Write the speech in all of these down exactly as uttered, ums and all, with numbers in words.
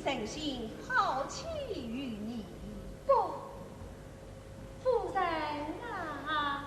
等闲抛弃于你。不，夫人啊。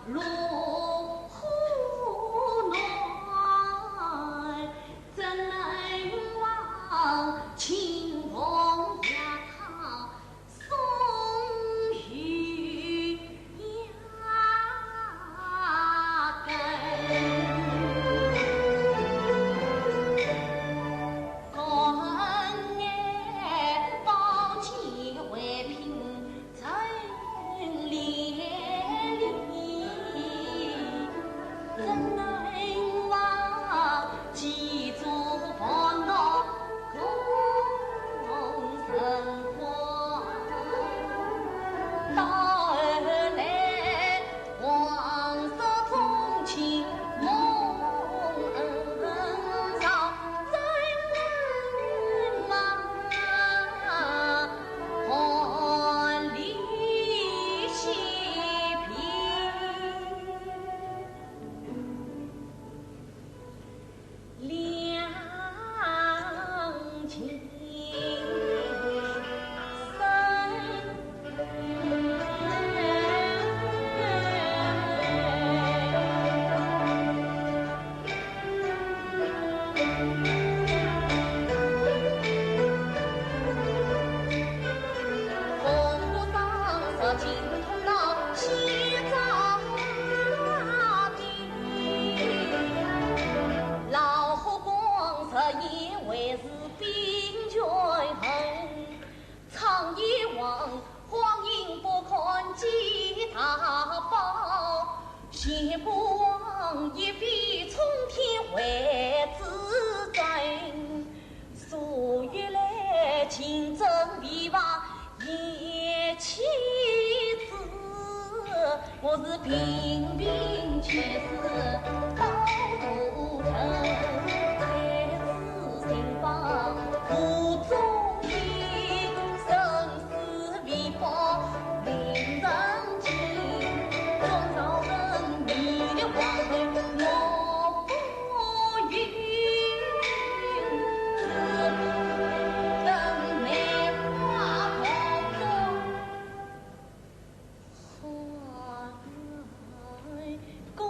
炉火暖，怎能忘清风月草松雨芽根。干眼宝剑为凭 陈列里，怎能忘记祖父那共生活？到后来，黄沙中情梦恩长，怎能忘 万里西平。两情深。老火光，日夜为是兵权恨。 常言王，荒淫不堪几大包，谁不往，一飞冲天为之争。所以来情真未忘，也妻子，我是平平却是刀头疼，才是心放无中心，生 是为报名人情，终朝人迷的黄昏，我不允。只等梅花同风花开过。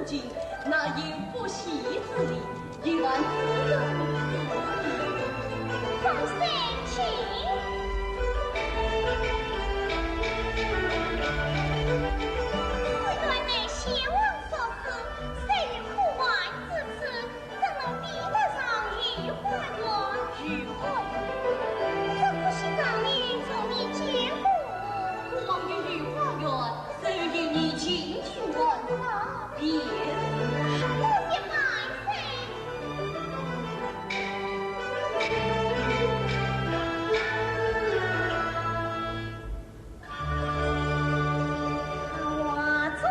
情，那有不喜之理，有何自由之理？万岁，请。此言乃先王所赐，谁有可玩之处，怎能比得上御花园？御花园？这可是让你从未见过。我望御花园， 谁与你进去玩耍？别。多谢万岁。花中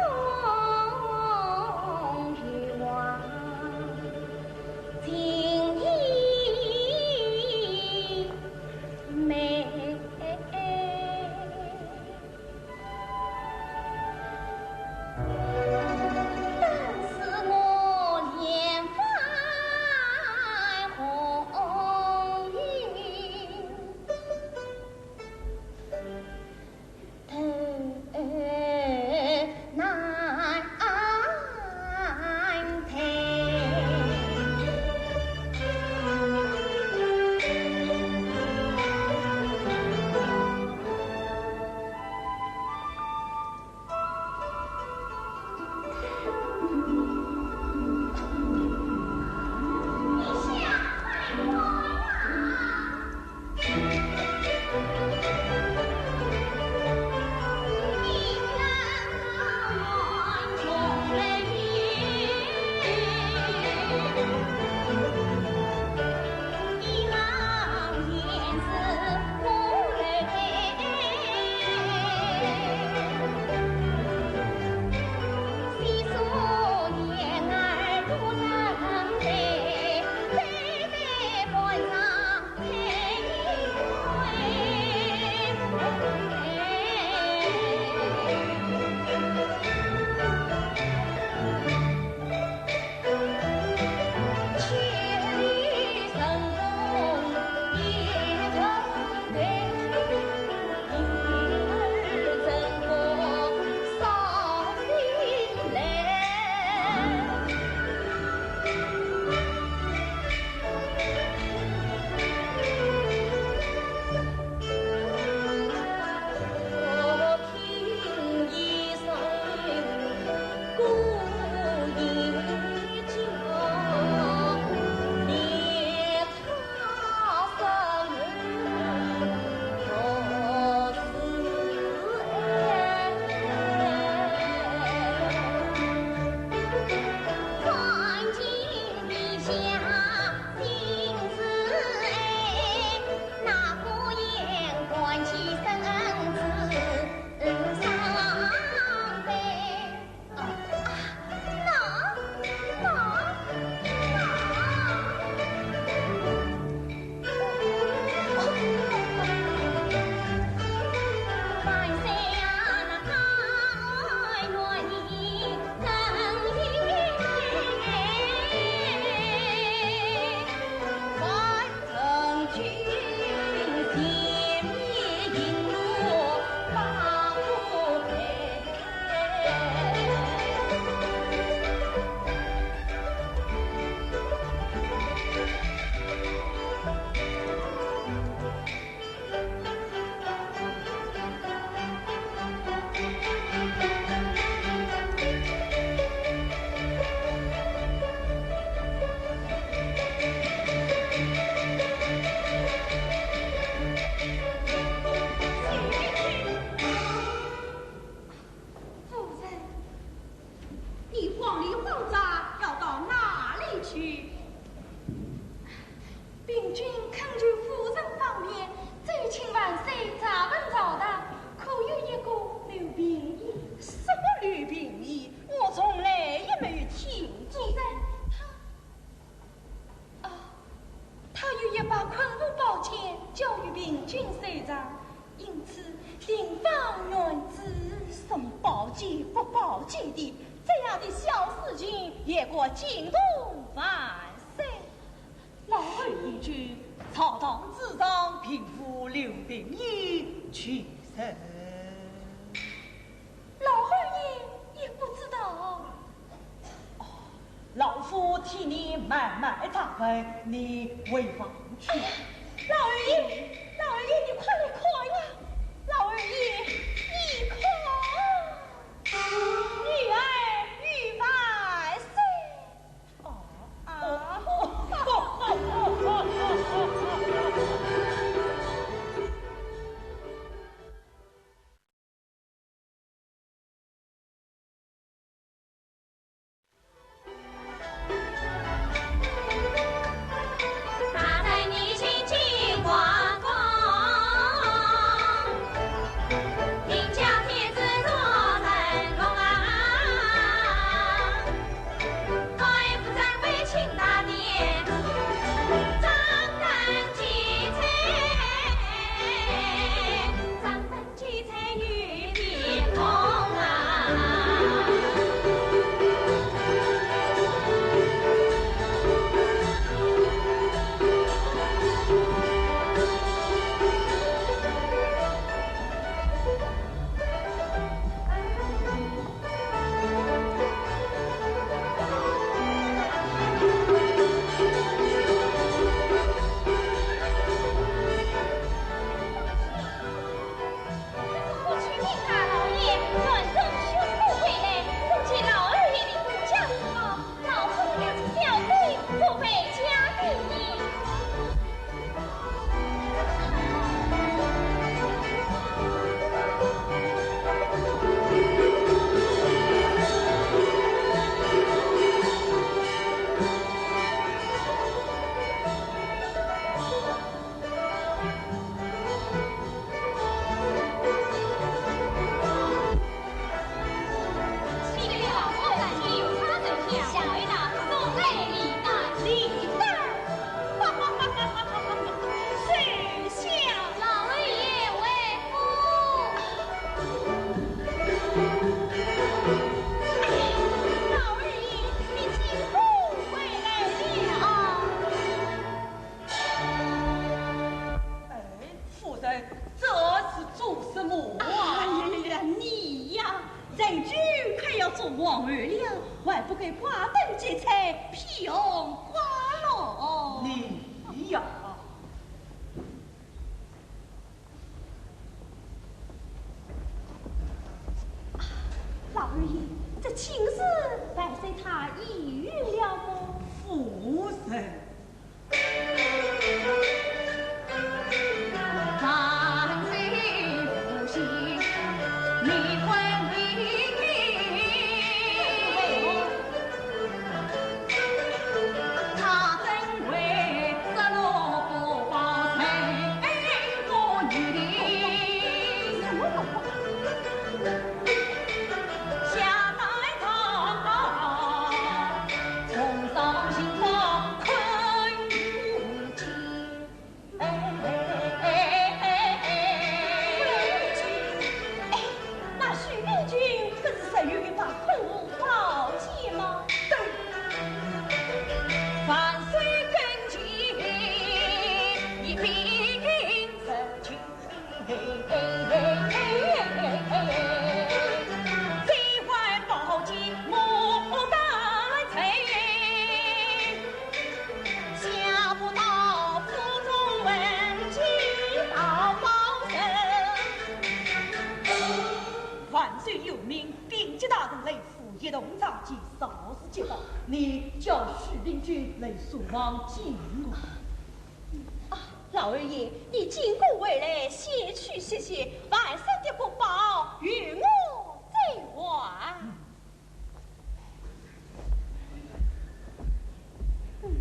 月，情意美。 夫人，你慌里慌张要到哪里去？平君恳求夫人方便，奏请万岁查问朝堂，可有一个刘病医？什么刘病医？我从来也没有听过。夫人，他 啊，他有一把昆吾宝剑交与平君收藏，因此定方愿知。什么宝剑不宝剑的，这样的小事情也敢惊动万岁？老儿已知，朝堂之上并无刘病医其人。老儿也，也不知道。替你慢慢张问，你回房去。哎呀，老二爷，老二爷，你快来看呀！老二爷，你看，女儿与万岁。啊！啊！哎，夫人，这是做什么啊？哎呀，你呀，人家快要做皇后了，还不赶快挂灯结彩，披红挂绿？你呀！老二爷，这亲事万岁他已允了么？夫人。哎，那许令君不是手有一把喷火宝剑吗？对。万岁跟前一并。 万岁有命，禀吉大人来府一同召见，赵氏接到，你叫许令君来书房见我。 啊，老二爷，你进宫回来，先去歇歇，晚上的国宝与我再还。嗯，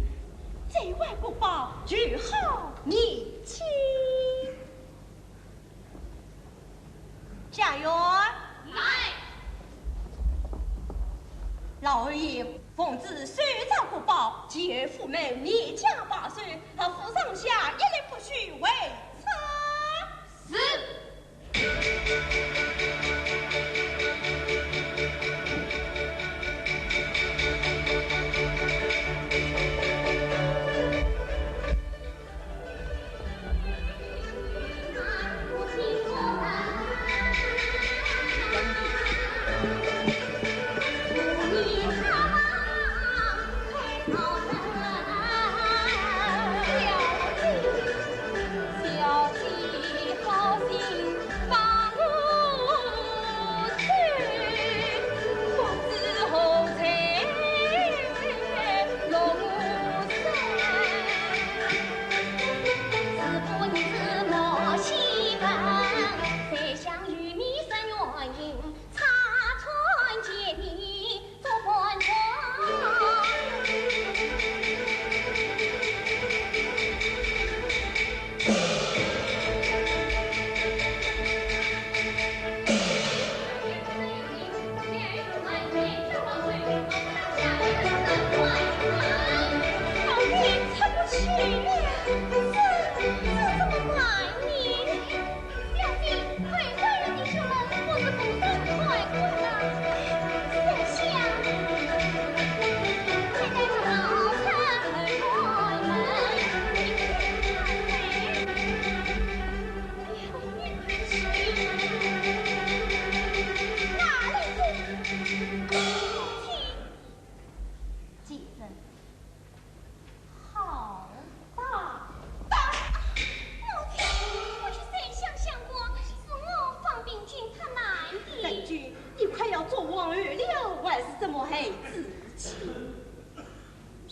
再还国宝，有好年纪。贾云。来。老二爷，奉旨收藏国宝，前赴府门，严加把守， 和府上下一律不许外出。是。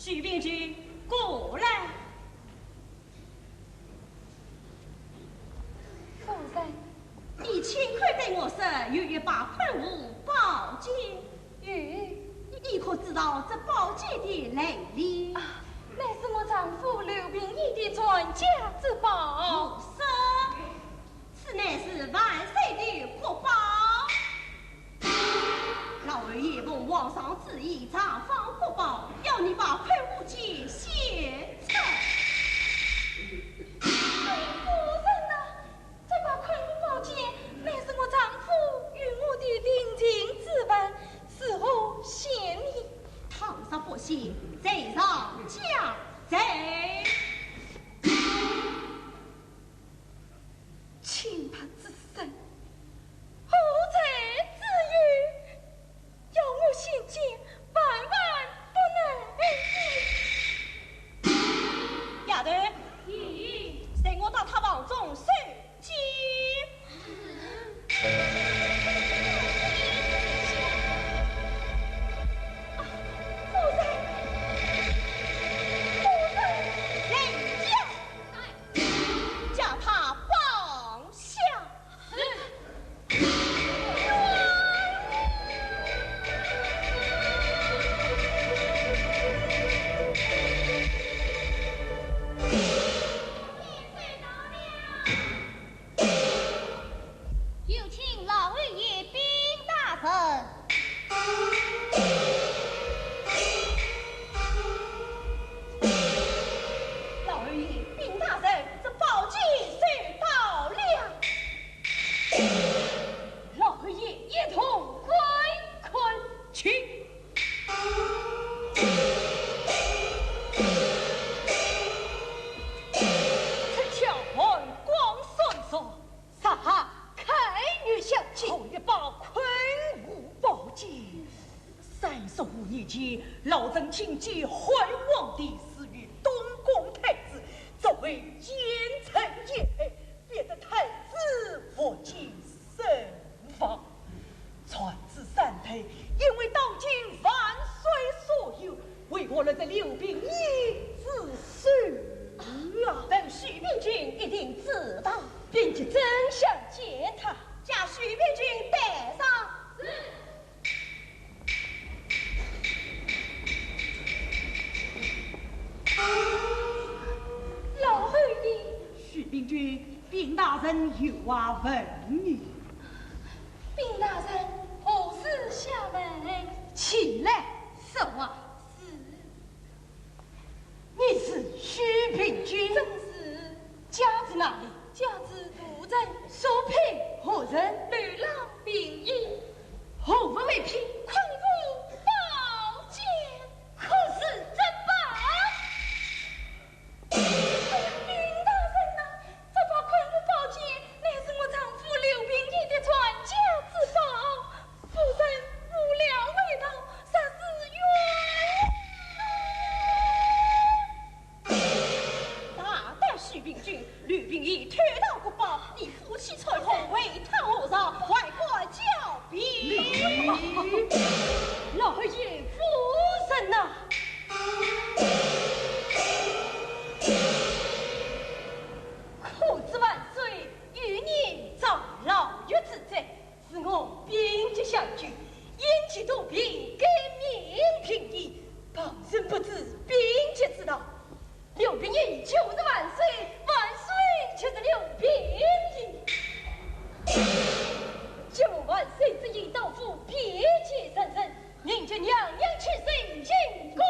许平君，过来。夫人，你亲口对我说，有一把昆吾宝剑。有。你可知道这宝剑的来历？啊，乃是我丈夫刘平义的传家之宝。胡说！ 此乃是万岁的国宝。老侯爷奉皇上旨意，查访国宝，要你把昆吾剑献出。夫人呐，这把昆吾宝剑乃是我丈夫与我的定情之物，如何献你？倘若不献，罪上加罪。 卿大之身，何罪之有？要我献剑，万万不能。丫头，随我到他房中搜剑。啊，夫人，夫人，来呀！ 将他绑下。是。有请老侯爷禀大人。 老侯爷禀大人，这宝剑收到了。老侯爷一同观看。请。这条寒光闪烁， 啥？开玉小姐。好一把昆吾宝剑！三十五年前，老臣亲见汉皇帝赐予东宫太子，作为奸臣陷害，逼得太子服剑身亡。传子三代，因为当今万岁所有，为何落在刘平义之手啊？问许平君一定知道。 并将真相见他。将许平君带上。是。老侯爷。许平君，禀大人有话问你。禀大人，何事下问？起来说话。是。 你是许平君？正是。家住哪里？家住都城。素配何人？刘郎平义。何物为聘？昆吾宝剑。可是珍宝？禀大人呐， 这把昆吾宝剑乃是我丈夫刘平义的传家之宝，夫人无料未到，实是冤枉。大胆许平君，刘平义偷盗国宝，你夫妻串通，为他谋杀，还敢狡辩？老侯爷，夫人呐！ 可知万岁有年长老幼之责，是我兵极相救，因其多病改名平义，旁人不知兵极之道。刘平义就是万岁，万岁就是刘平义。既蒙万岁之意，当务必须成人， 命君娘娘起身进宫。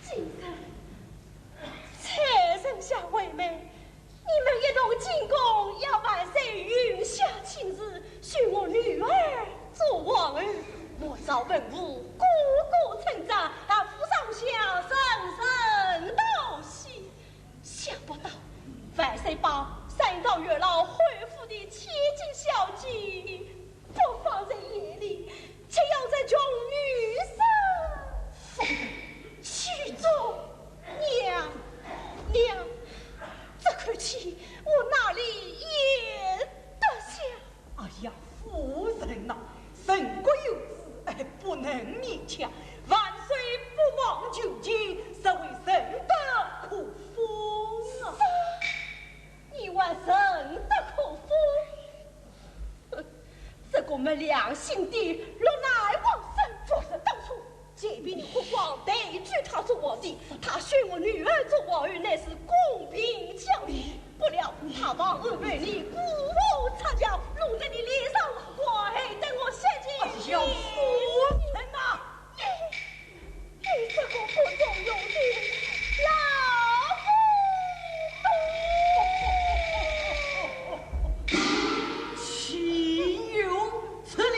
金人、蔡丞相为媒，你们一同进宫，要万岁允下亲事，许我女儿做皇后。我朝文武个个称赞，老夫上下深深道喜。想不到万岁把三朝月老回府的千金小姐 不放在眼里，却要这穷女生。夫人，屈尊。娘，娘，这口气我哪里咽得下？哎呀，夫人呐，人各有志，哎，不能勉强。万岁不忘旧情，实为人德可封啊。你还人德可封？ 这个没良心的落难王孙，若是当初前边的国王推举他做皇帝，他选我女儿做皇后，乃是公平交易。不料他忘恩负义，姑父插教，弄得你脸上挂黑，等我写进去。哎呀，夫人呐！ 你这个不中用的老糊涂！岂有此理！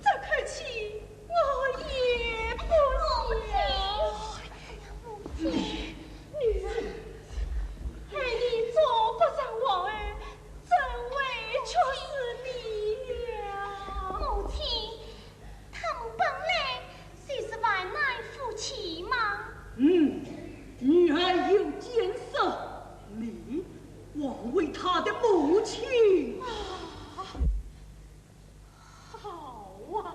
这口气我咽不下。母亲，女儿，害你做不上皇后，真委屈死你了。母亲，他们本来就是患难夫妻嘛。嗯，女儿有见识，你枉为他的母亲。啊， 好啊，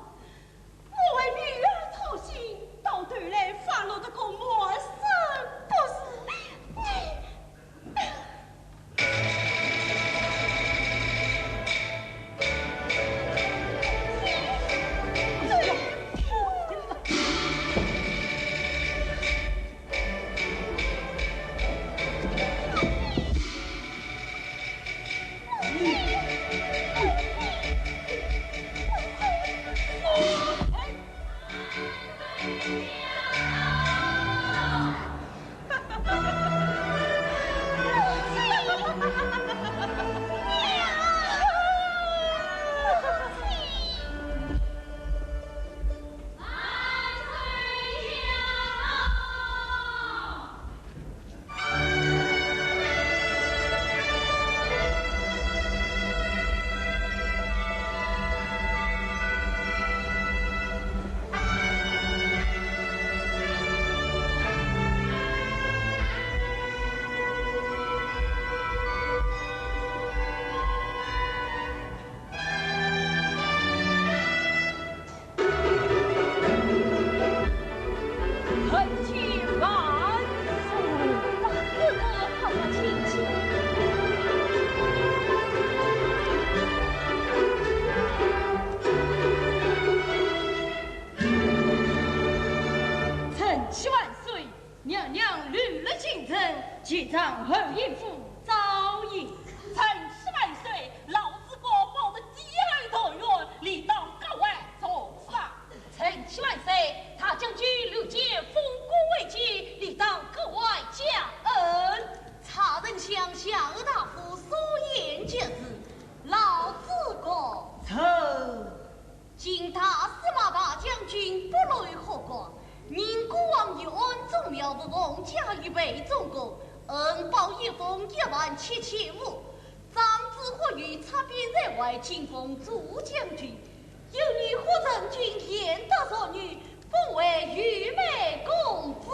我为女儿操心，到头来反落得个满身不是。你，这样，臣妾万岁。大哥哥，好好请起。臣妾万岁。 娘娘绿了京城，前往后营府招迎。臣妾万岁，老子国保的第二团圆，理当格外重赏。臣妾万岁，大将军刘坚丰功伟绩，理当格外加恩。蔡丞相、夏侯大夫所言极是，老子国。臣 今大司马大将军不露后光，宁国王刘安宗庙父王加以陪中国，恩报一封一万七千五。张子虎与蔡边在外，敬封主将军，有女何成君贤德淑女，封为御妹公主。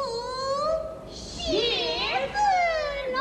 谢之龙。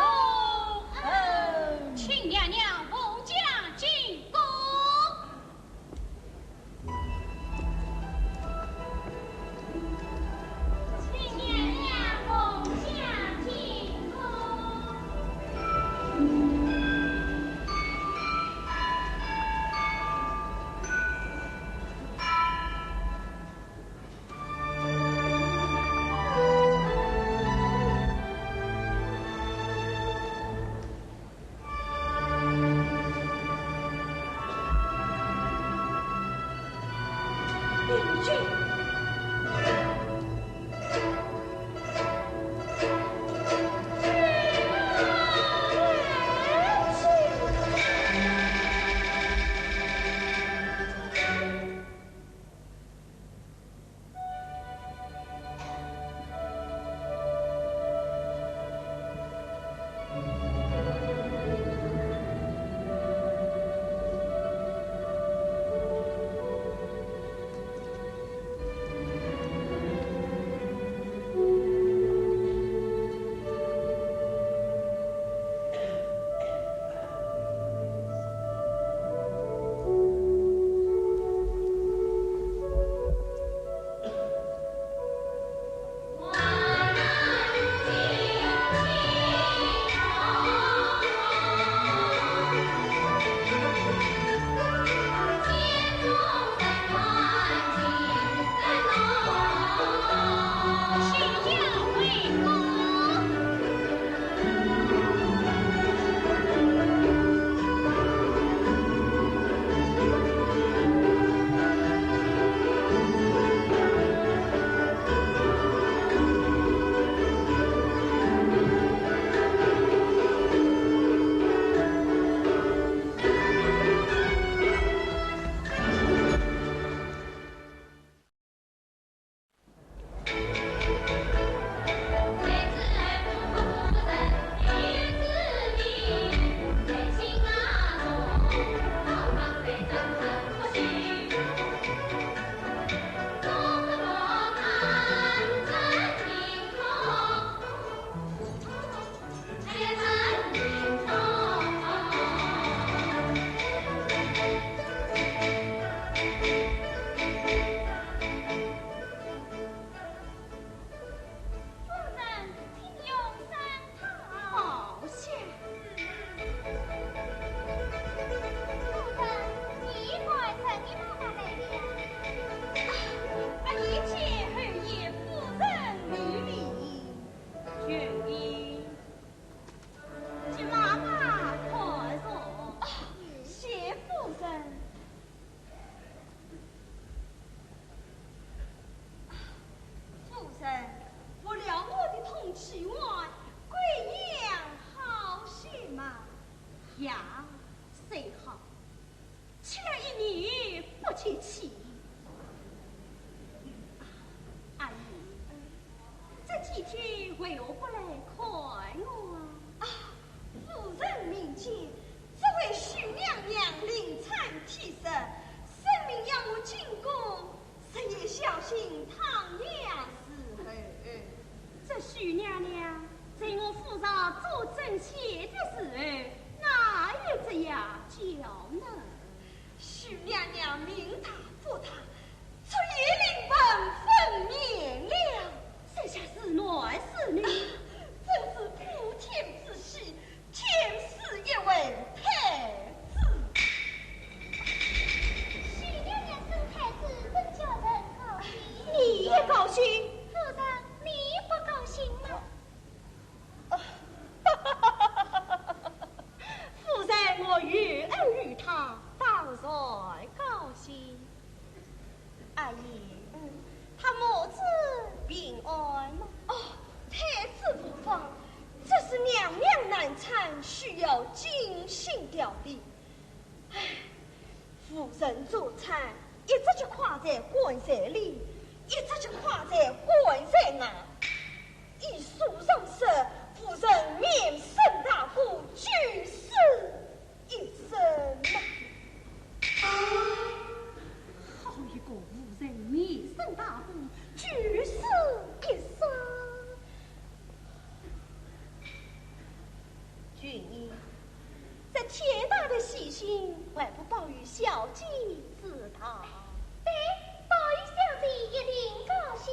你今为何不来看我啊？啊，夫人明鉴，这位许娘娘临产体实，生命要我进宫，日夜小心，倘娘伺候。这许娘娘在我府上做针线的时候，哪有这样叫呢？许娘娘命大不大，昨夜临盆分娩了。这下是男是女？真是普天之喜，天赐一位太子。许娘娘生太子，真叫人高兴。你也高兴？夫人，你不高兴吗？ 夫人，我有恩于他，当然高兴。阿姨，嗯，他母子平安吗？哦，太子无妨，只是娘娘难产，需要精心调理。唉， 夫人助产，一只脚跨在棺材里，一只脚跨在棺材外。医书上说，夫人面生大过，九死一生呐。好一个夫人面生大过，九死一生！君意， 这天大的喜讯，还不报与小姐知道？对，报与小姐一定高兴。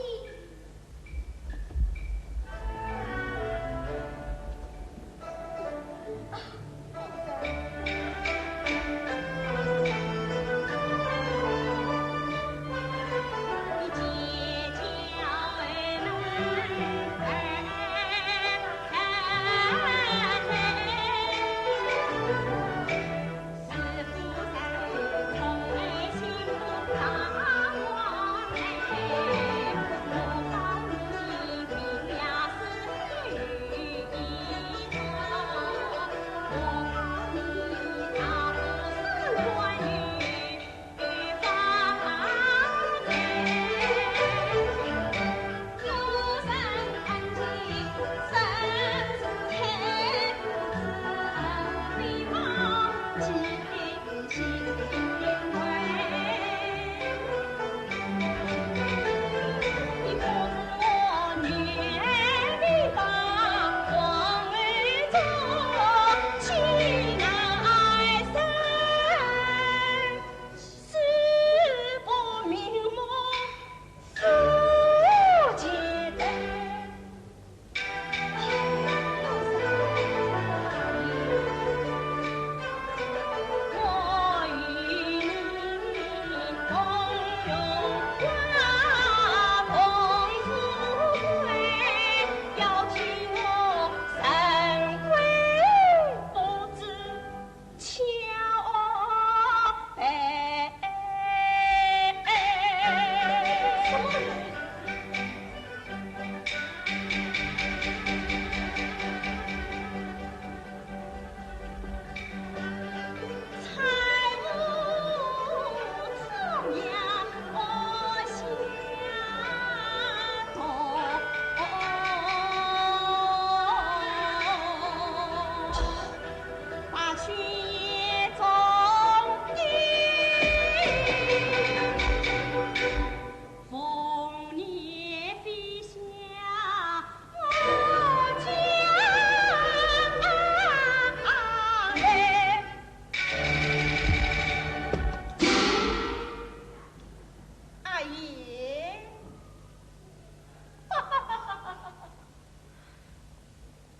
阿姨。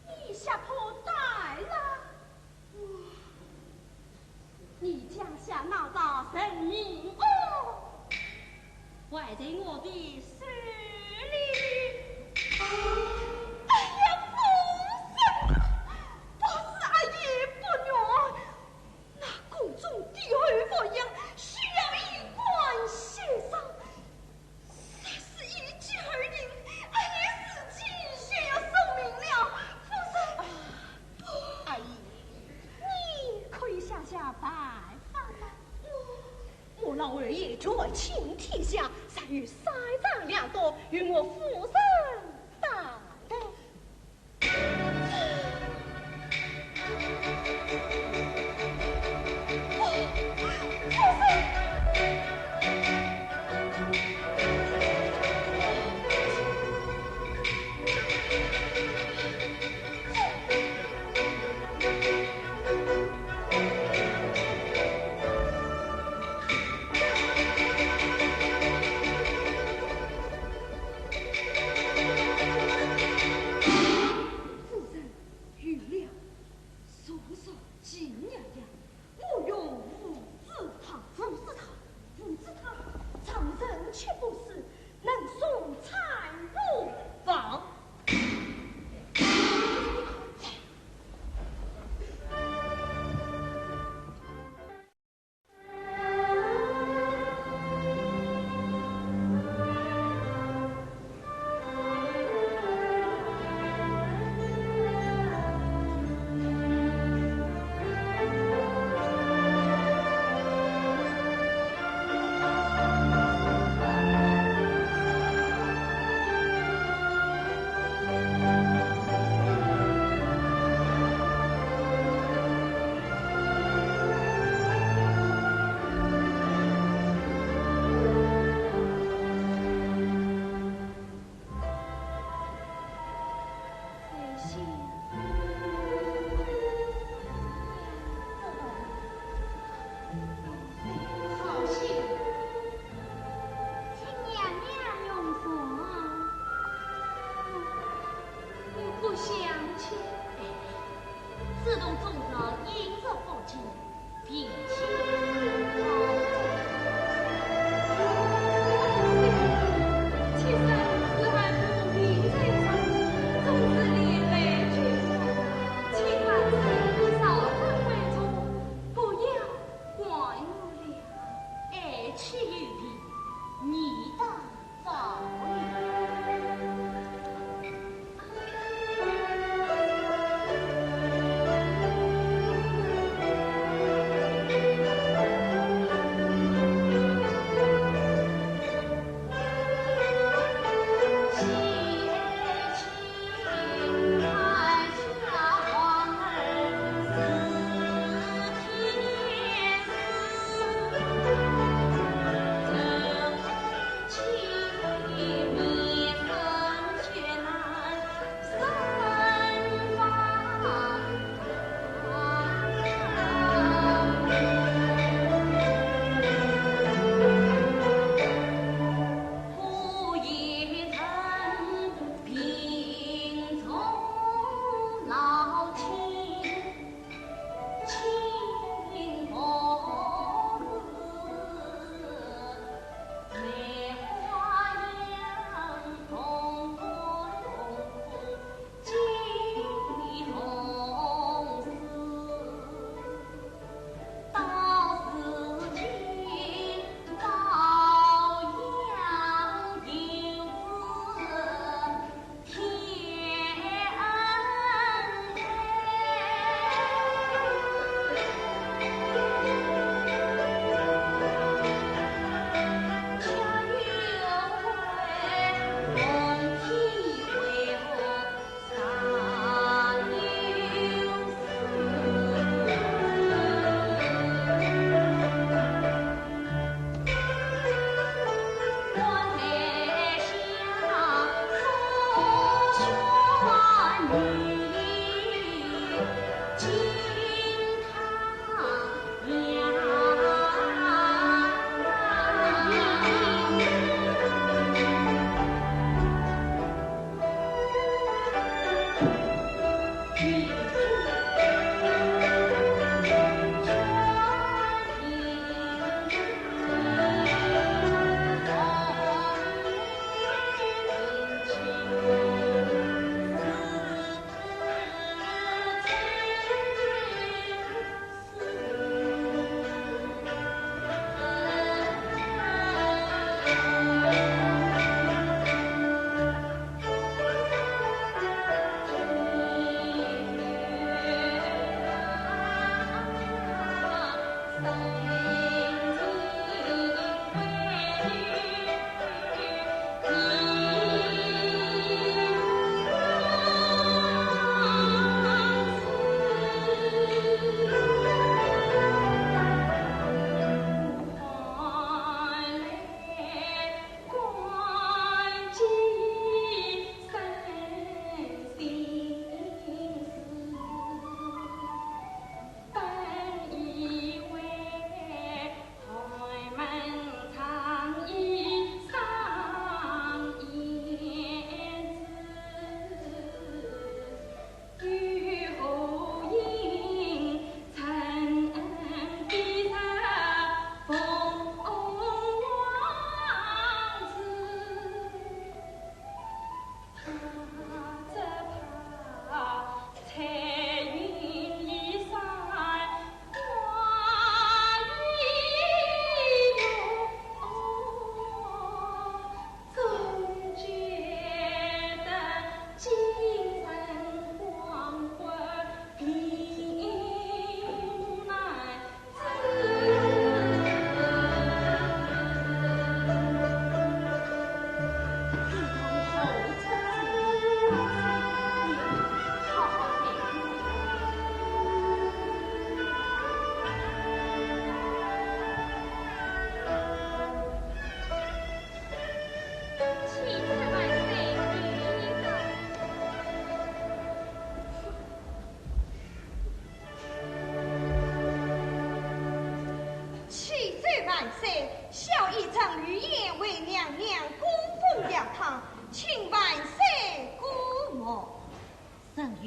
你吓破胆了？你脚下那道人命案，还在我的手里。哎呀，夫人，不是阿姨不愿，那宫中的后方呀，需要以棺献上。 若是一击而定，阿姨自己也要送命了。夫人，啊，阿姨，你可以想想办法吗？我，我老二也权倾天下，尚有三长两短，由我夫人担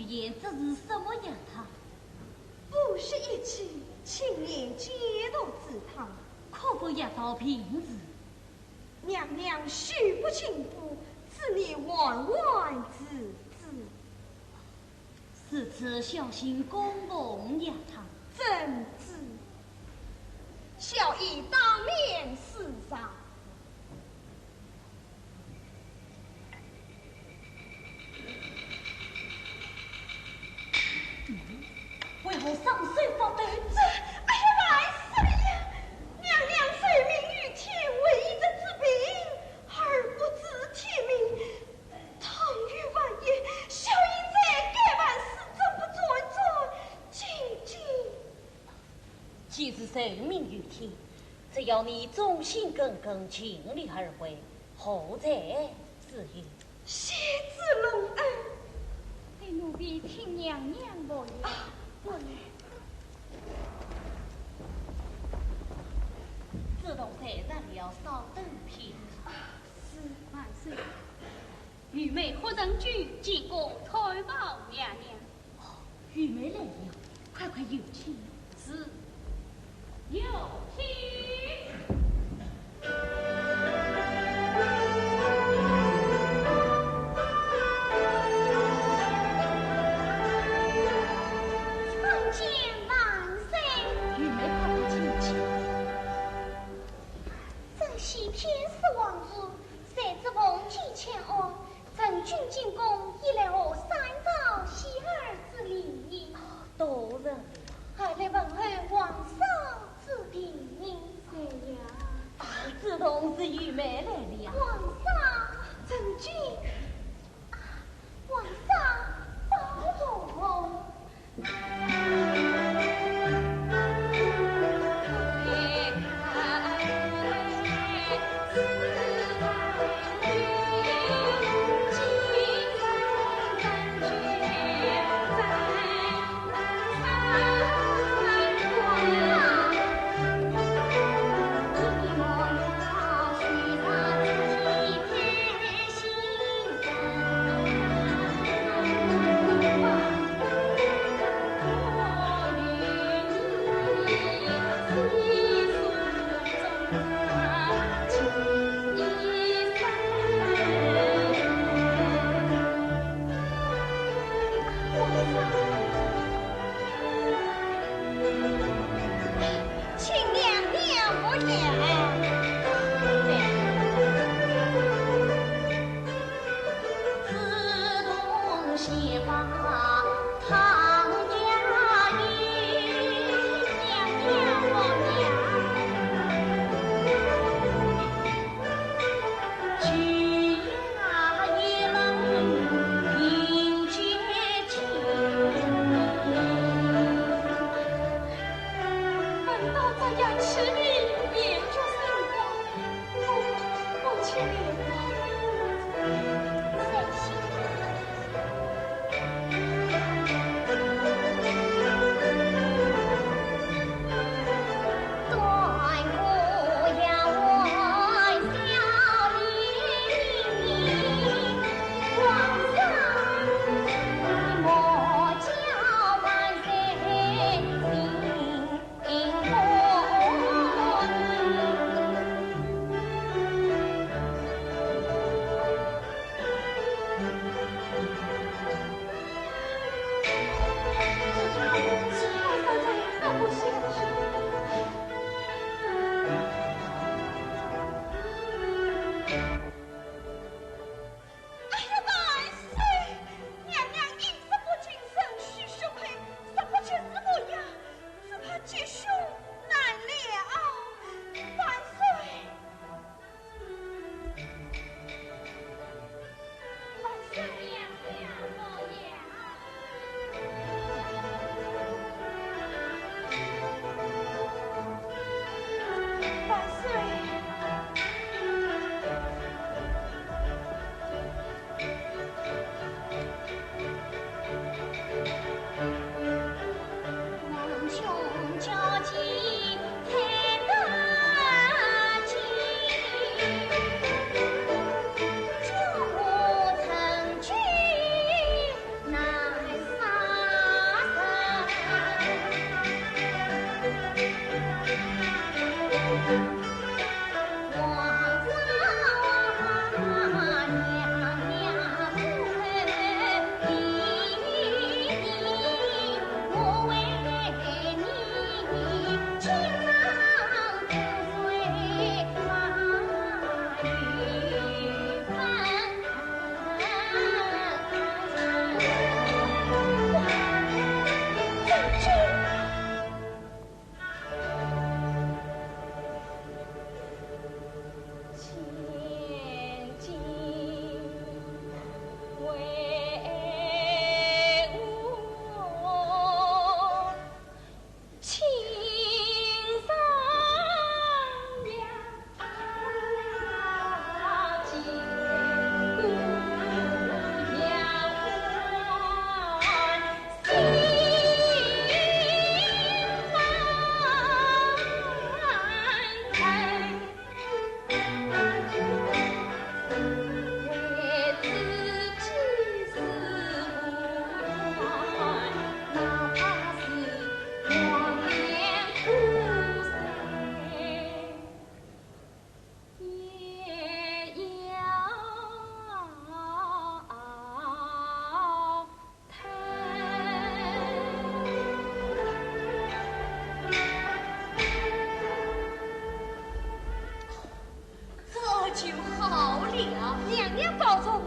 言，这是什么药汤？不是一剂青年解毒之汤。可否药到病除？娘娘手不停步，只念万万之子。如此小心供奉药汤。遵旨。小医当面施药。 为何双手发抖？这，哎呀，万岁呀！娘娘受命于天，为一日之病，而不知天命。倘有万一，小医在该万死，怎不转转紧急？既是受命于天，只要你忠心耿耿，尽力而为，何罪之有？ 谢主隆恩。待奴婢请娘娘服药。啊，服药。子栋在这里，稍等片刻。啊，是。万岁，御妹何曾君进宫探望娘娘。 御妹来了，快快有请。是，有请。参见万岁。御妹快快请起。 这西天四王子，谁知奉天千安，曾君进宫，一来贺三朝，喜儿之礼。多谢了。二来问候皇上之病。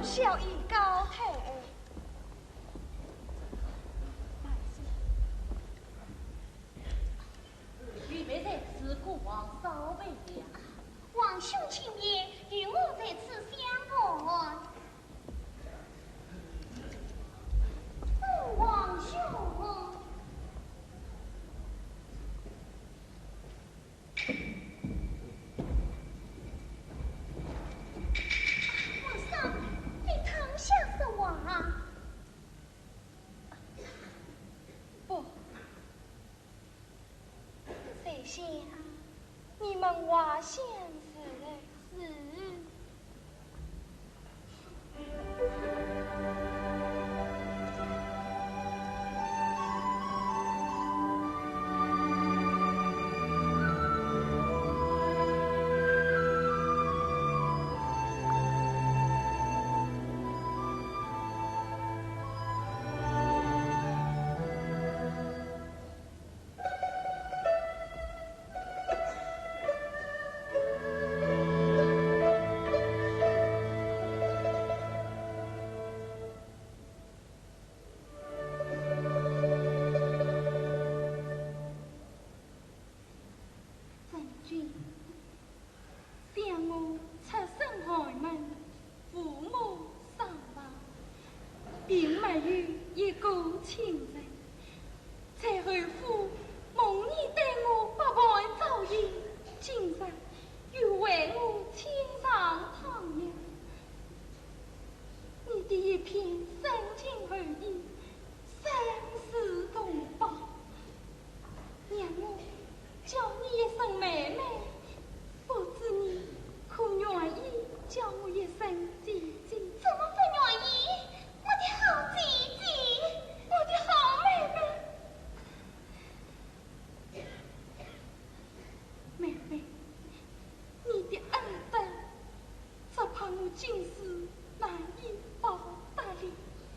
小爷告退。玉梅在此，孤王稍陪了。王兄请便，有我在此相陪。 父王兄。皇上，你躺下说话。不， 谁想你们滑翔而来？是。将军， 想我出身寒门，父母双亡，并没有一个亲人。在侯府蒙你待我百般照应，今日又为我亲上汤药。你的一片深情厚意，深似同胞。让我 叫你一声妹妹，不知你可愿意叫我一声姐姐？怎么不愿意？我的好姐姐，我的好妹妹。妹妹，你的恩德，只怕我今世难以报答了。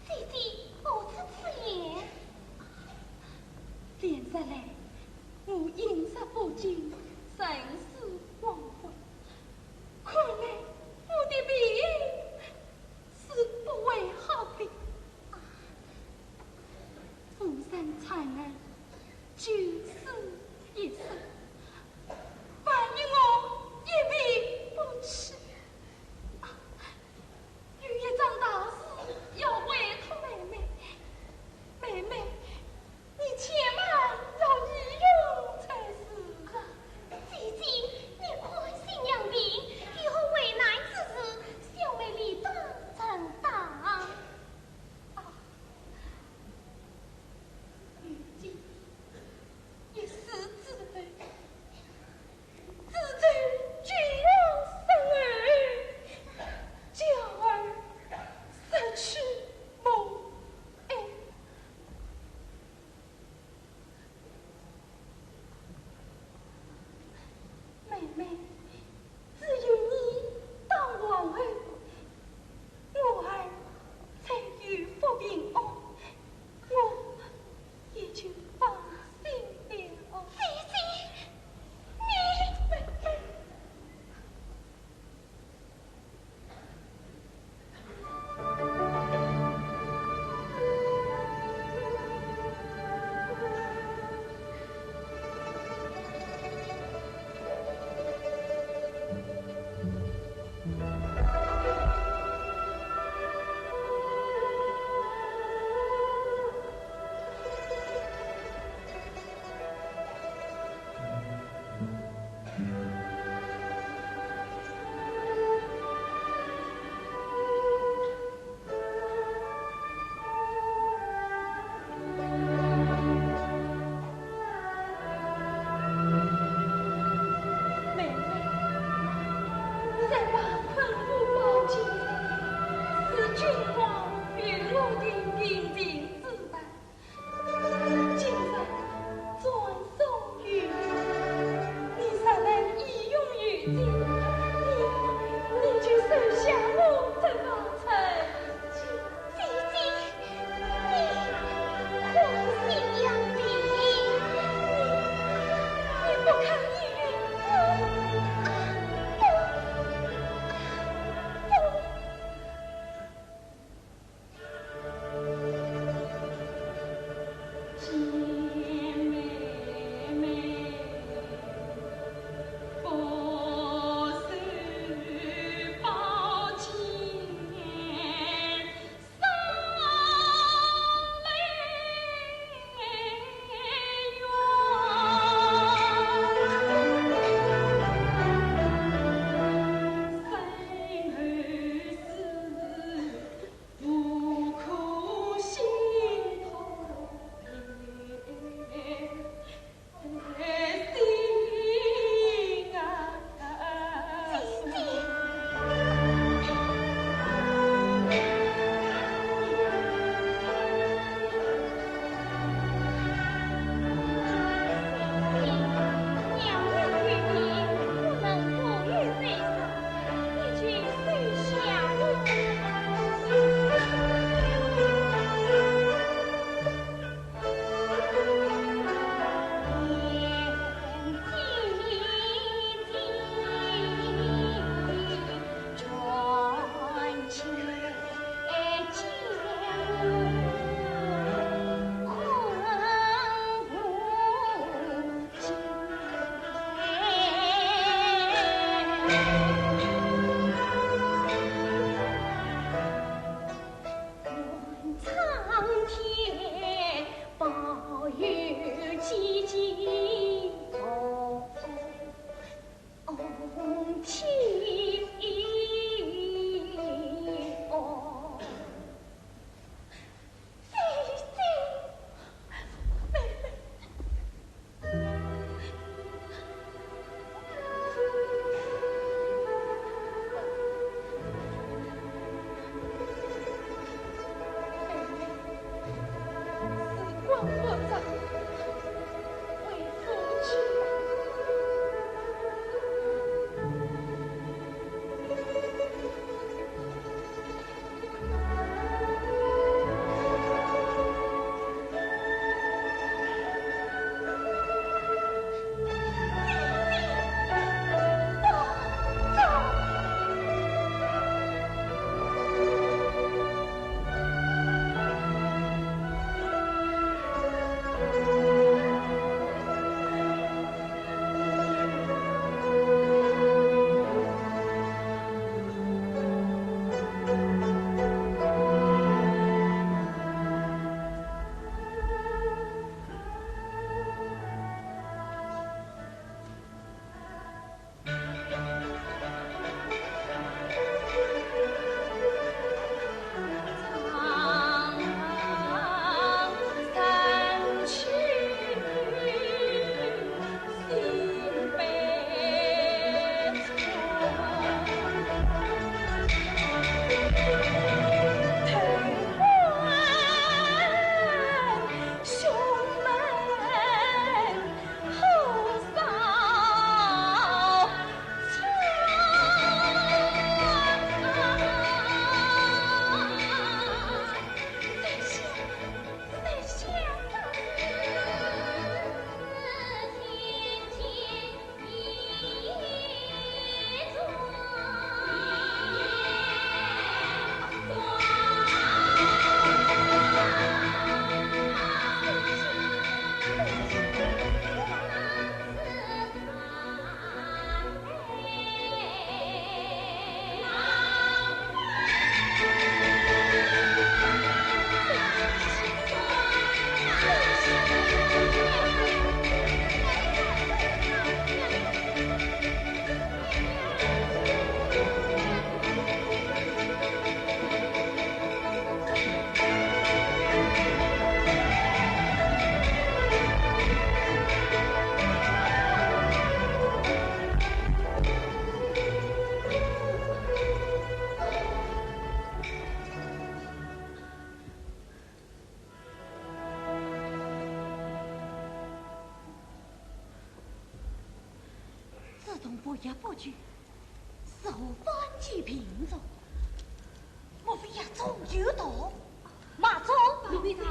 姐姐，何出此言？连日来， 我饮食不进，神思恍惚，看来我的病是不会好的。啊，浮生残荷，九死一生，万一我一病不起。啊，有一桩大事要委托妹妹，妹妹， 你千万要依我才是啊。姐姐，你宽心养病，以后为难之事，小妹理当承担。啊，如今一死之后， 子侄敬我生儿，教儿失去母爱。妹妹，只有你当皇后，我儿才有福平安。 我也就放心了。姐姐，你，妹妹。 妹妹，再把昆吾宝剑，是君王与我的定情之物。 今日转送于你，你若能一用于情，你，你就收下我这把春剑。姐姐，你，你可信仰的，你，你不可以与我，啊，不，啊，不。东北一百九，是何番几品种？莫非也种有毒？马忠，奴婢在。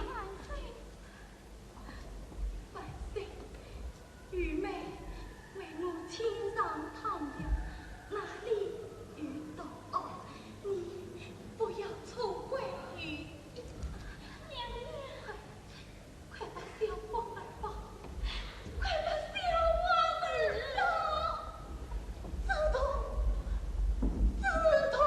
万岁，愚妹为奴清尝汤药，哪里有毒？你不要错怪于娘娘。 快把小王儿放！快把小王儿放！止痛！止痛！